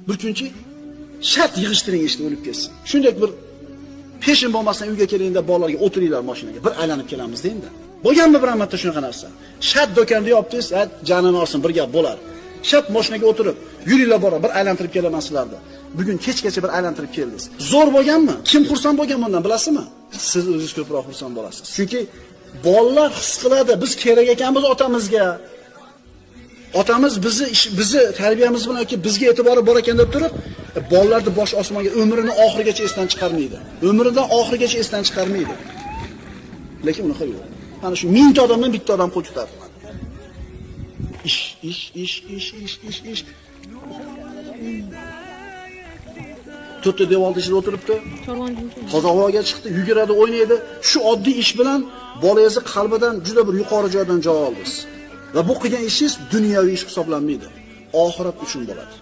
Bir kunchi shart yig'ishtiring ishni o'lib ketsin. Shunday bir peshin bo'lmasdan uyga kelingda bolalarga o'tiringlar mashinaga, bir aylanib kelamiz dengda. Bo'lganmi bir marta shunaqa narsa? Shart do'konda yopdingiz, janini olsin bir gap bo'lar. Shart mashinaga o'tirib, yuringlar bora, bir aylantirib kelaman sizlarni. Bugun kechgacha bir aylantirib keldingiz. Zo'r bo'lganmi? Kim xursand bo'lgan bundan bilasizmi? Siz o'zingiz ko'proq xursand bo'lasiz. Chunki bolalar his qiladi, biz kerak ekanmiz otamizga. Otamiz bizni tarbiyamiz bilan yoki bizga e'tibori bor ekan deb turib, bolalarni bosh osmonga umrini oxirigacha esdan chiqarmaydi. Umridan oxirigacha esdan chiqarmaydi. Lekin unaqa yo'q. Mana shu 1000 ta odamdan bitta odam qo'l ko'tardi. Ish, ish, ish, ish, ish, ish, ish. To'rtta devorda ichida o'tiribdi. Toza havoga chiqdi, yuguradi, o'ynaydi. Shu oddiy ish bilan bolangizni qalbidan juda bir yuqori joydan joy oldingiz. Va bu qilgan ishingiz dunyoviy ish hisoblanmaydi. Oxirat uchun bo'ladi.